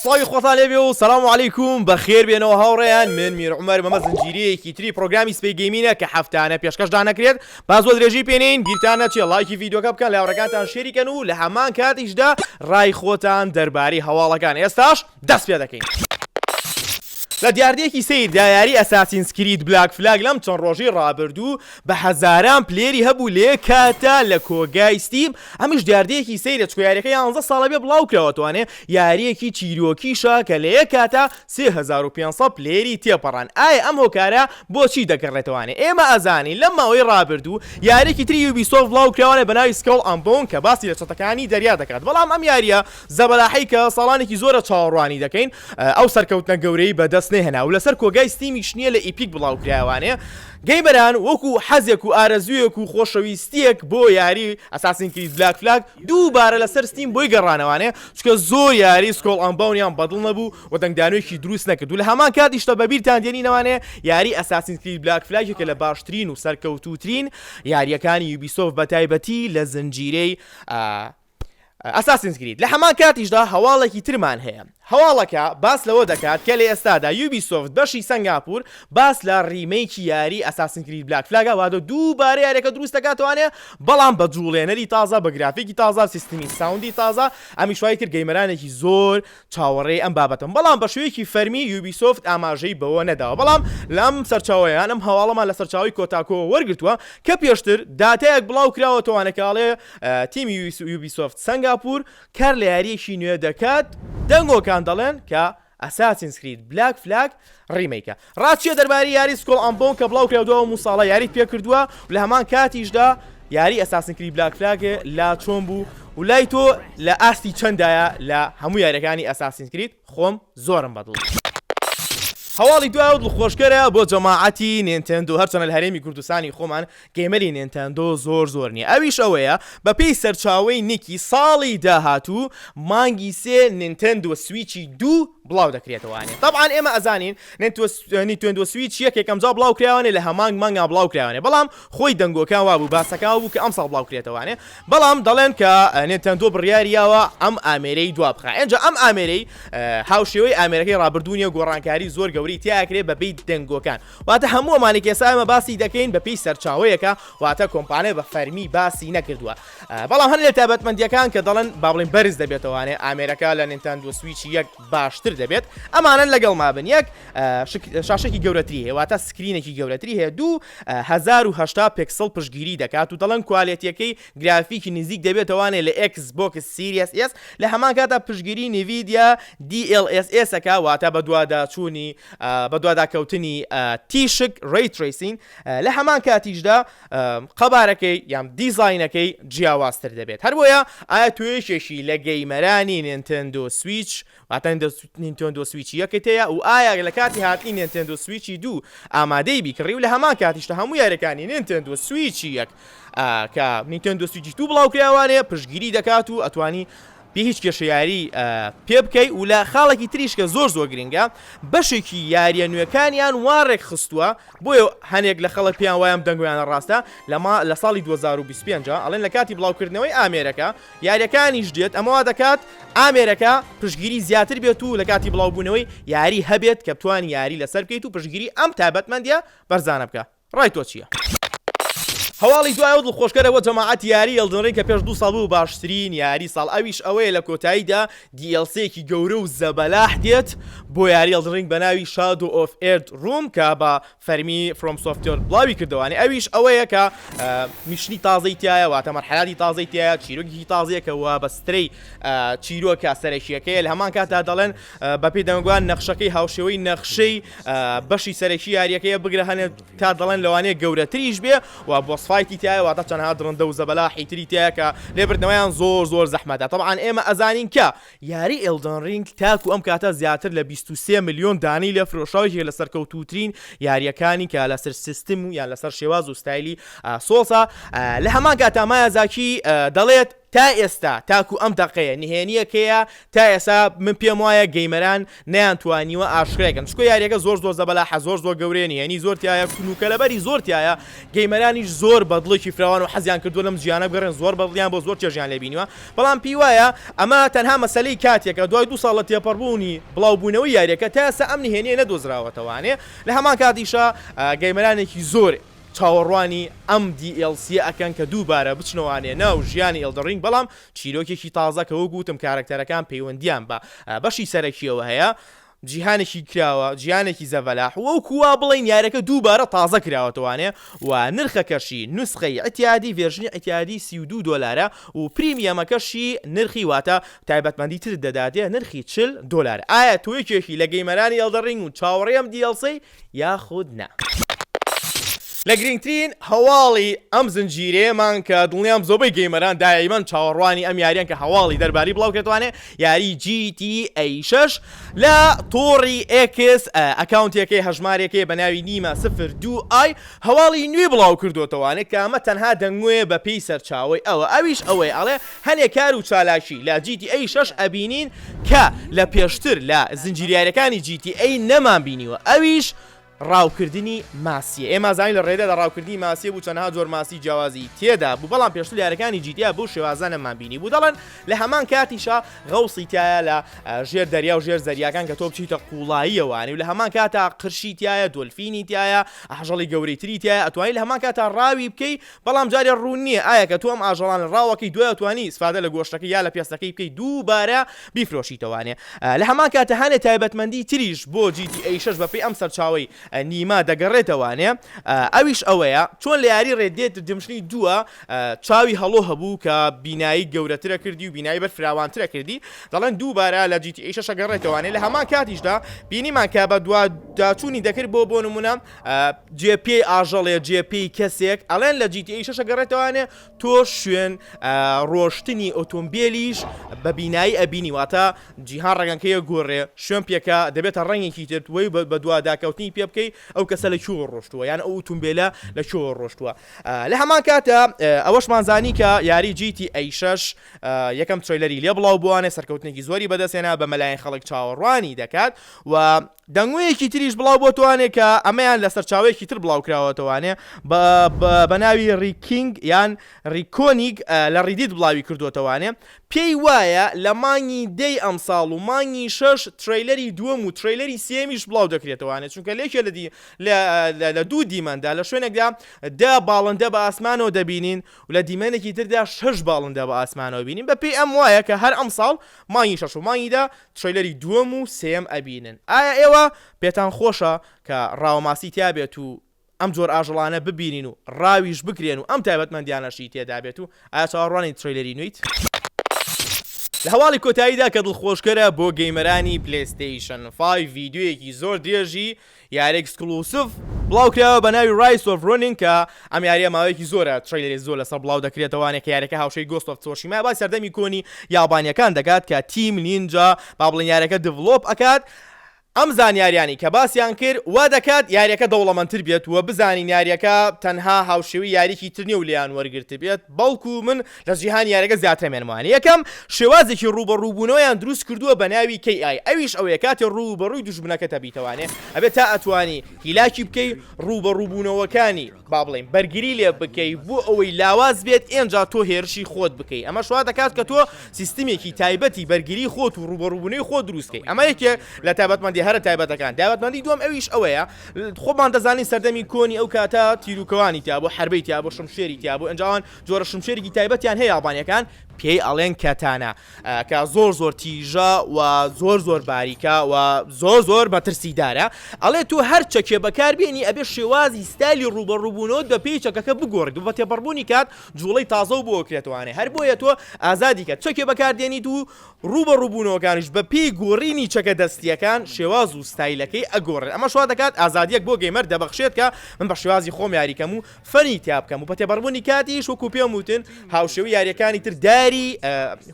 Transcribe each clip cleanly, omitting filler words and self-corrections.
سڵاوی خۆتان لێبێ و سلام علیکم بەخێر بێنەوە هاوڕێیان من میر عومەر مەمە زنجیرەیەکی تری پرۆگرامی سپەی gaming ە کە هەفتانە پێشکەشدان نەکرێت با زۆر درێژی پێنین بیرتان نەچێ ڵایکی ڤیدیۆکە بکەن لە هاوڕێکانتان share ی کەن و لە هەمان کاتیشدا ڕای خۆتان دەربارەی هەواڵەکان ئێستاش دەست پێ دەکەین. لە دیاردەیەکی سەیردا یاری Assassin's Creed Black Flag لەم چەند ڕۆژەی ڕابردوو بە هەزاران player ی هەبوو لە یەک کاتدا لە کۆگای Steam، ئەمیش دیاردەیەکی سەیرە چونکە یاریەکە یانزە ساڵە بێ بڵاو کراوەتەوانێ یاریەکی چیرۆکیشە کە لە یەک کاتا 3500 player ی تێپەڕان ئایا ئەم هۆکارە بۆچی دەگەڕێتەوانێ ئێمە ئەزانین لەم ماوەی ڕابردوو یاریەکی تری Ubisoft بڵاو کراوانێ بەناوی Skull and Bones کە باسی لە چەتەکانی دەریا دەکات بەڵام ئەم یاریە زەبەلاحەی کە ساڵانێکی زۆرە چاوەڕوانی دەکەین ئەو سەرکەوتنە گەورەی بەدەست نەهێنا و لەسەر کۆگای Steam یش نییە لە Epic بڵاوکرایەوانێ gamer ان وەکو حەزێک و ئارەزوویەک و خۆشەویستیەک بۆ یاری Assassin's Creed Black Flag دووبارە لەسەر Steam بۆی گەڕانەوانێ چونکە زۆر یاری Skull and Bones یان بەدڵ نەبوو و دەنگدانەوەیەکی دروست نەکرد و لە هەمان کاتیشتا بەبیرتان دێنینەوانێ یاری Assassin's Creed Black Flag یەکێکە لە باشترین و سەرکەوتووترین یاریەکانی Ubisoft بەتایبەتی لە زنجیرەی Assassin's Creed. لە هەمان کاتیشدا هەواڵێکی ترمان هەیە. هەواڵەکە باس لەوە دەکات کە لە ئێستادا Ubisoft بەشی سەنگاپور باس لە remake ی یاری Assassin's Creed Black Flag ە واتە دووبارە یاریەکە دروست دەکاتەوانێ بەڵام بە جوڵێنەری تازە بە گرافیکی تازە سیستمی sound ی تازە ئەمیش وای کرد gamer انێکی زۆر چاوەڕێی ئەم بابەتەم بەڵام بە شێوەیەکی فەرمی Ubisoft ئاماژەی بەوە نەداوە بەڵام لەم سەرچاوەیە یان ئەم هەواڵەمان لە سەرچاوەی Kotaku ەوە وەرگرتووە کە پێشتر داتایەک بڵاو کراوەتەوانە کە ئەڵێ تیمی Ubisoft سەنگاپور کار لە یارییەکی نوێ دەکات دەنگۆکان دەڵێن کە Assassin's Creed Black Flag remake ە ڕات چیە دەربارەی یاری Skull and Bones کە بڵاو کرا دوای ئەو ساڵە یاریت پێ کردووە و لە هەمان کاتیشدا یاری Assassin's Creed Black Flag لا چۆن بوو و لای تۆ لە ئاستی چەندایە لە هەموو یاریەکانی Assassin's Creed خۆم زۆرم بەدڵ بوو. هەواڵی دوای و دڵخۆشکەرە بۆ جەماعەتی Nintendo هەرچەنە لە هەرێمی کوردستانی خۆمان gamer ی Nintendo زۆر زۆر نیە ئەویش ئەوەیە بەپێی سەرچاوەی Nikkei ساڵی داهاتوو مانگی سێ Nintendo Switch ی دوو بڵاو دەکرێتەوانێ تەبعەن ئێمە ئەزانین Nintendo Switch یەک یەکەم جا بڵاو کراوانێ لە هەمان مانگا بڵاو کراوانێ بەڵام خۆی دەنگۆکان وابوو باسەکان بوو کە ئەمساڵ بڵاو کرێتەوانێ بەڵام دەڵێن کە Nintendo بڕیاری یاوە ئەم ئامێرەی دوا بخا ئینجا ئەم ئامێرەی هاوشێوەی ئامێرەکەی ڕابردوو نیە گۆڕانکاری زۆر گەورەی تیاکرێ بەپێی دەنگۆکان واتە هەموو ئەمانەی کە ئێستا ئێمە باسی دەکەین بەپێی سەرچاوەیەکە واتە کۆمپانیا بە فەرمی باسی نەکردووە بەڵام هەن لە تایبەتمەندیەکان کە دەڵێن با بڵێن بەرز دەبێتەوانێ ئامێرەکە لە Nintendo Switch ی یەک باشتر دەبێت ئەمانەن لەگەڵ مابن یەک شاشێکی گەورەتری هەیە واتە screen ێکی گەورەتری هەیە 2080 پێکسڵ پشگیری دەکات و دەڵێن quality ەکەی گرافیکی نزیک دەبێتەوانێ لە Xbox Series S لە هەمان کاتا پشگیری Nvidia DLSS ەکە واتە بەدواداچوونی بەدواداکەوتنی تیشک ray tracing لە هەمان کاتیشدا قەبارەکەی یان دیزاینەکەی جیاوازتر دەبێت هەربۆیە ئایا تۆ یەکێکی لە gamer انی Nintendo Switch واتە Nintendo Switch ی یەکت هەیە و ئایا لە کاتی هاتنی Nintendo Switch ی دوو ئامادەی بیکڕی و لە هەمان کاتیشدا هەموو یاریەکانی Nintendo Switch ی یەک کە Nintendo Switch ی دوو بڵاوکراوانەیە پشتگیری دەکات و ئەتوانی بێ هیچ کێشە یاری پێ بکەی و لە خاڵێکی تریش کە زۆر زۆر گرنگە بەشێکی یاریە نوێکانیان وا ڕێک خستووە بۆیە هەنێک لە خەڵک پێیان وایە ئەم دەنگۆیانە ڕاستە لەما لە ساڵی 2025 ئەڵێن لە کاتی بڵاوکردنەوەی ئامێرەکە یاریەکانیش دێت ئەمە وا دەکات ئامێرەکە پشتگیری زیاتر بێت و لە کاتی بڵاوبوونەوەی یاری هەبێت کە بتوانی یاری لەسەر بکەیت و پشتگیری ئەم تایبەتمەندیە بەرزانە بکە ڕای تۆ چیە؟ هەواڵی دوای و دڵخۆشکەرە بۆ جەماعەتی یاری Elden Ring کە پێش دوو ساڵ بوو باشترین یاری ساڵ ئەویش ئەوەیە لە کۆتاییدا DLC ێکی گەورە و زەبەلاح دێت بۆ یاری Elden Ring بە ناوی Shadow of Erdrea کە بە فەرمی FromSoftware بڵاوی کردەوانی ئەویش ئەوەیە کە mission ی تازەی تایە واتە مەرحەلاتی تازەی تایە چیرۆکی تازەیە کە وابەستەی چیرۆکە سەرەکیەکەیە لە هەمان کاتا دەڵێن بەپێی دەنگوان نەخشەکەی هاوشێوەی نەخشەی بەشی سەرەکی یاریەکەیە بگرە هەنێ تا دەڵێن لەوانەیە گەورەتریش بێ و boss fight ی تایە واتە چەندها دڕندە و زەبەلاحی تری تایە کە لێبردنەوەیان زۆر زۆر زەحمەتە تەبعەن ئێمە ئەزانین کە یاری Elden Ring تاکو ئەم کاتە زیاتر لە 23 ملیۆن دانەی لێ فرۆشراوە یەکێکە لە سەرکەوتووترین یاریەکانی کە لەسەر سیستم و یان لەسەر شێواز و ستایلی Souls ە لە هەمان کاتا مایازاکی دەڵێت. تا ئێستا تاکو ئەم دەقەیە نهێنیەکەیە تا ئێستا من پێم وایە gamer ان نەیان توانیوە ئاشکرای کەن چونکە یاریەکە زۆر زۆر زەبەلاحە زۆر زۆر گەورەیە نهێنی زۆر تیایە کونوکەلەبەری زۆر تیایە gamer انیش زۆر بە دڵێکی فراوان و حەزیان کردووە لەم جیهانە بگەڕێن زۆر بە دڵیان بۆ زۆر چێژیان لێ بینیوە بەڵام پێی وایە ئەمە تەنها مەسەلەی کاتێکە دوای دوو ساڵ لە تێپەڕبوونی بڵاوبوونەوەی یاریەکە تا ئێستا ئەم نهێنیە نەدۆزراوەتەوانێ لە هەمان کاتیشا gamer انێکی زۆر چاوەڕوانی ئەم DLC ە ئەکەن کە دووبارە بچنەوانێ ناو ژیانی Elden Ring بەڵام چیرۆکێکی تازە کە وەک وتم کارەکتەرەکان پەیوەندیان بە بەشی سەرەکیەوە هەیە جیهانێکی کراوە جیهانێکی زەڤەلاح وەکو وا بڵێین یاریەکە دووبارە تازە کراوەتەوانێ و نرخەکەشی نوسخەی ئیعتیادی version ی ئیعتیادی 32 دۆلارە و premium ەکەشی نرخی واتە تایبەتمەندی ترت دەداتێ نرخی 40 دۆلار ئایا تۆ یەکێکی لە gamer انی Elden Ring و چاوەڕێی ئەم DLC ەی یاخود نا؟ لە گرینگترین هەواڵی ئەم زنجیرەیەمان کە دڵنیام زۆبەی gamer ان دایمەن چاوەڕوانی ئەم یاریان کە هەواڵی دەرباری بڵاوکرێتوانێ یاری GTA 6 لە تۆڕی ئێکس ئەکاونتێکەی هەژمارێکەیە بە ناوی نیما 02 ئای هەواڵی نوێی بڵاو کردۆتەوانێ کە ئەمە تەنها دەنگۆیە بە پێی سەرچاوەی ئەوە ئەویش ئەوەیە ئەڵێ هەنێ کار و چالاکی لە GTA 6 ئەبینین کە لە پێشتر لە زنجیرە یاریەکانی GTA نەمان بینیوە ئەویش ڕاوکردنی ماسیە ئێمە زانین لە Red Dead ڕاوکردنی ماسیە بوو چەندها جۆر ماسی جیاوازی تێدا بوو بەڵام پێشتر یاریەکانی GTA بەو شێوازە نەمان بینی بوو دەڵێن لە هەمان کاتیشا غەوسی تایە لە ژێر دەریا و ژێر زەریاکان کە تۆ بچیتە قوڵاییەوانی و لە هەمان کاتا قرشی تایە دۆلفینی تایە ئاژەڵی گەورەی تری تایە ئەتوانی لە هەمان کاتا ڕاوی بکەی بەڵام جارێ ڕوون نییە ئایا کە تۆ ئەم ئاژەڵانە ڕاوەکەی دوای ئەتوانی ئیسفادە لە گۆشتەکەی یا لە پێستەکەی بکەی دووبارە بیفرۆشیتەوانێ لە هەمان کاتە هەنێ تایبەتمەندی تریش بۆ GTA 6 بەپێی ئەم سەرچاوەی نیما دەگەڕێتەوانێ ئەویش ئەوەیە چۆن لە یاری Red Dead Redemption ی دووە چاوی هەڵۆ هەبوو کە بینایی گەورەترە کردی و بینایی بەر فراوانترە کردی دەڵێن دووبارە لە GTA 6 گەڕێتەوانێ لە هەمان کاتیشدا بینیمان کە بە دواداچوونی دەکرد بۆ بۆ نمونە جێ پێی ئاژەڵێ جێ پێی کەسێک ئەڵێن لە GTA 6 گەڕێتەوانێ تۆ شوێن ڕۆشتنی ئۆتۆمبیلیش بە بینایی ئەبینی واتە جیهان ڕەنگەکەی گۆڕێ شوێن پێکە دەبێتە ڕەنگێکی تر وی بە دواداکەوتنی پێ بکەی ئەو کەسە لە کوێوە ڕۆشتووە یان ئەو ئۆتۆمبیلە لە کوێوە ڕۆشتووە لە هەمان کاتە ئەوەشمان زانی کە یاری GTA 6 یەکەم trailer ی لێ بڵاو بووانێ سەرکەوتنێکی زۆری بەدەستهێنا بە مەلایەن خەڵک چاوەڕوانی دەکات و دەنگۆیەکی تریش بڵاو بۆتوانێ کە ئەمەیان لە سەرچاوەیەکی تر بڵاو کراوەتەوانێ بە ناوی ریکینگ یان ریکۆنیگ لە Reddit بڵاوی کردوتەوانێ پێی وایە لە مانگی دەی ئەمساڵ و مانگی شەش trailer ی دووەم و trailer ی سێمیش بڵاو دەکرێتەوانێ چونکە لێکێ لە دی لە دوو دیمەندا لە شوێنێکدا دە باڵندە بە ئاسمانەوە دەبینین و لە دیمەنێکی تردا شەش باڵندە بە ئاسمانەوە بینین بە پێی ئەم وایە کە هەر ئەمساڵ مانگی شەش و مانگی دە trailer ی دووەم و سێیەم ئەبینن ئایا ئێوە پێتان خۆشە کە ڕاوەماسی تیابێت و ئەم جۆر ئاژەڵانە ببینین و ڕاویش بکرێن و ئەم تایبەتمەندیانەشی تێدابێت و ئایا چاوەڕوانی trailer ی نوێیت؟ لە هەواڵی کۆتاییدا کە دڵخۆشکەرە بۆ gamer انی PlayStation 5 ڤیدیۆیەکی زۆر درێژی یاری exclusive بڵاوکراوە بە ناوی Rise of Ronin کە ئەم یاریە ماوەیەکی زۆرە trailer ی زۆر لەسەر بڵاو دەکرێتەوانێ کە یاریەکە هاوشێوەی Ghost of Tsushima باسی سەردەمی کۆنی یابانیەکان دەکات کە team Ninja با بڵێن یاریەکە develop ئەکات ئەم زانیاریانی کە باسیان کرد وا دەکات یاریەکە دەوڵەمەندتر بێت و بزانین یاریەکە تەنها هاوشێوەی یاریکی تر نیە و لێیان وەرگرتبێت بەڵکو من لە جیهانی یاریەکە زیاتر ئەمێنمەوە یەکەم شێوازێکی ڕووبەڕووبوونەوەیان دروست کردووە بە ناوی KI ئەویش ئەوەیە کاتێ ڕووبەڕووی دوژمنەکەت ئەبیتەوانێ ئەبێت تا ئەتوانی هیلاکی بکەی ڕووبەڕووبوونەوەکانی با بڵێین بەرگری لێ بکەی بۆ ئەوەی لاواز بێت ئێنجا تۆ هێرشی خۆت بکەی ئەمەش وا دەکات کە تۆ سیستمێکی تایبەتی بەرگری خۆت و ڕووبەڕووبوونەوەی خۆت دروست کەی ئەمە یەکێک لە تایبەتمەندی هەرە تایبەتەکان تایبەتمەندی دووەم ئەویش ئەوەیە خۆمان دەزانین سەردەمی کۆنی ئەو کاتە تیروکەوانی تیا بوو حربەی تیا بوو شمشێری تیا بوو ئەنجاوان جۆرە شمشێرێکی تایبەتیان هەیە یابانیەکان پێی ئەڵێن کەتانا کە زۆر زۆر تیژە و زۆر زۆر باریکە و زۆر زۆر مەترسیدارە ئەڵێ تۆ هەر چەکێ بەکاربێنی ئەبێ شێوازی ستایلی ڕووبەڕووبوونەوە بە پێی چەکەکە بگۆڕیت و بە تێپەڕبوونی کات جوڵەی تازە و بۆ کرێتەوانێ هەر بۆیە تۆ ئازادی کە چەکێ بەکاردێنیت و ڕووبەڕووبوونەوەکانیش بە پێی گۆڕینی چەکە دەستییەکان شێواز و ستایلەکەی ئەگۆڕێت ئەمەش وا دەکات ئازادییەک بۆ gamer دەبەخشێت کە من بە شێوازی خۆم یاریکەم و fun ی تیا بکەم و بە تێپەڕبوونی کاتیش وەکو پێم وتن هاوشێوەی یاریەکانی تر داری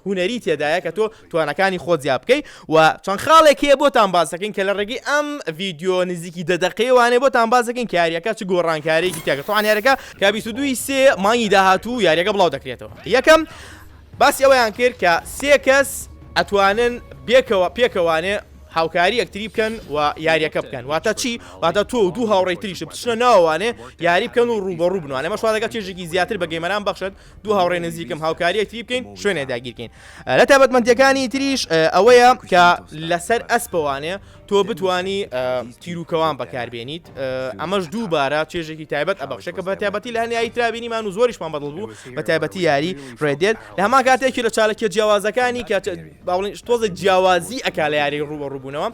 هونەری تێدایە کە تۆ توانەکانی خۆت زیاد بکەی و چەند خاڵێک هەیە بۆتان باس دەکەین کە لە ڕێگەی ئەم ڤیدیۆ نزیکی دە دەقەیەوانێ بۆتان باس دەکەین کە یاریەکە چ گۆڕانکاریەکی تیا کرد. تەبعەن یاریەکە کە 22 سێ مانگی داهاتوو یاریەکە بڵاو دەکرێتەوە. یەکەم. باسی ئەوەیان کرد کە سێ کەس ئەتوانن بێکەوە پێکەوانێ هاوکاری یەکتری بکەن و یاریەکە بکەن واتە چی واتە تۆ و دوو هاوڕێی تریش بچنە ناوانێ یاری بکەن و ڕووبەڕوو بنوانێ ئەمەش وا دەکات چێژێکی زیاتر بە gamer ان بەخشێت دوو هاوڕێ نزیکم هاوکاری یەکتری بکەین شوێنێ داگیرکەین لە تایبەتمەندیەکانی تریش ئەوەیە کە لەسەر ئەسپەوانێ تۆ بتانی تیروکەوان بەکاربێنیت ئەمەش دووبارە چێژێکی تایبەت ئەبەخشێت کە بە تایبەتی لە هەنیایی ترابینیمان و زۆریشمان بەدڵ بوو بە تایبەتی یاری Red Dead لە هەمان کاتێکی لە چالەکیە جیاوازەکانی کە باڵین تۆزە جیاوازی ئەک لە یاری ڕووبەڕووبوونەوە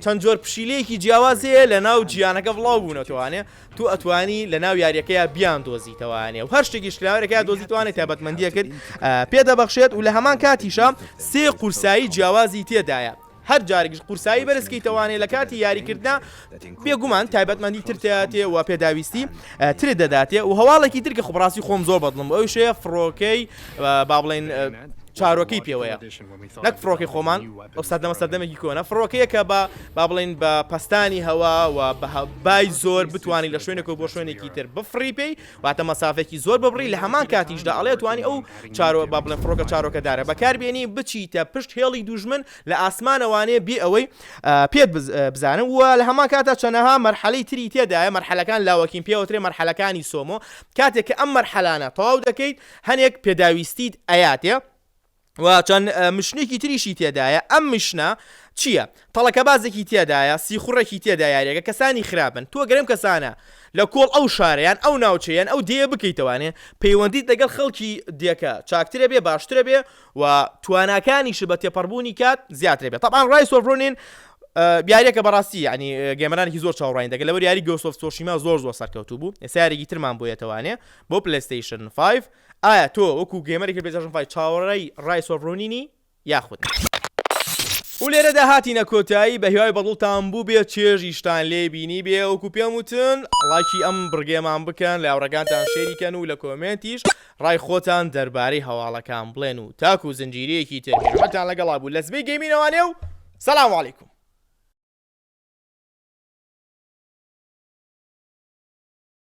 چەند جۆر پشیلەیەکی جیاوازەیە لە ناو جیانەکە بڵاو بوونەتوانێ تۆ ئەتوانی لە ناو یاریەکەیا بیان دۆزیتەوانێ و هەر شتێکیش لە یاریەکەیا دۆزیتوانێ تایبەتمەندیەکت پێ دەبەخشێت و لە هەمان کاتیشا سێ قورسایی جیاوازی تێدایە هەر جارێکیش قورسایی بەرزکەیتەوانێ لە کاتی یاریکردنا بێگومان تایبەتمەندی تر تیاتێ و پێداویستی ترت دەداتێ و هەواڵێکی تر کە خۆ بەڕاستی خۆم زۆر بەدڵم ئەوشەیە فڕۆکەی با بڵێن چارۆکەی پێوەیە نەک فڕۆکەی خۆمان ئەو سەردەمە سەردەمێکی کۆنە فڕۆکەیەکە بە با بڵێین بە پەستانی هەوا و بە بای زۆر بتوانی لە شوێنێکەوە بۆ شوێنێکی تر بفڕی پێی واتە مەسافێکی زۆر ببڕی لە هەمان کاتیشدا ئەڵێ توانی ئەو چارۆ با بڵێن فڕۆکە چارۆکەدارە بەکاربێنی بچیتە پشت هێڵی دوژمن لە ئاسمانەوانێ بێ ئەوەی پێت بزانن و لە هەمان کاتا چەنەها مەرحەلەی تری تێدایە مەرحەلەکان لاوەکین پێوەترێ مەرحەلەکانی سۆمۆ کاتێک کە ئەم مەرحەلانە تەواو دەکەیت هەنێک پێداویستیت ئەیاتێ و چەند mission ێکی تریشی تێدایە ئەم mission ە چییە؟ تەڵەکەبازێکی تێدایە سیخوڕێکی تێدا یاریەکە کەسانی خراپن تۆ گەرم کەسانە لە کۆڵ ئەو شارەیان ئەو ناوچەیان ئەو دێیە بکەیتەوانێ پەیوەندیت لەگەڵ خەڵکی دێکە چاکترە بێ باشترە بێ و تواناکانیش بە تێپەڕبوونی کات زیاترە بێ تەبعەن Rise of Ronin یاریەکە بەڕاستی یعنی gamer انێکی زۆر چاوەڕوانی دەکەن لەبەر یاری Ghost of Tsushima زۆر زۆر سەرکەوتوو بوو ئێستا یاریێکی ترمان بۆیەتەوانێ بۆ PlayStation 5 ئایا تۆ وەکو gamer ێکی PlayStation 5 چاوەڕێی Rise of Ronin ی یاخود نا؟ و لێرەدا هاتینە کۆتایی بە هیوای بەدڵتان بووبێ چێژیشتان لێ بینیبێ وەکو پێم وتن ڵایکی ئەم بڕگەیەمان بکەن لە هاوڕێکانتان share ی کەن و لە comment یش ڕای خۆتان دەربارەی هەواڵەکان بڵێن و تاکو زنجیرەیەکی تر میرمەتان لەگەڵا بوو لە زبەی gaming ەوانێ و سلام علیکم.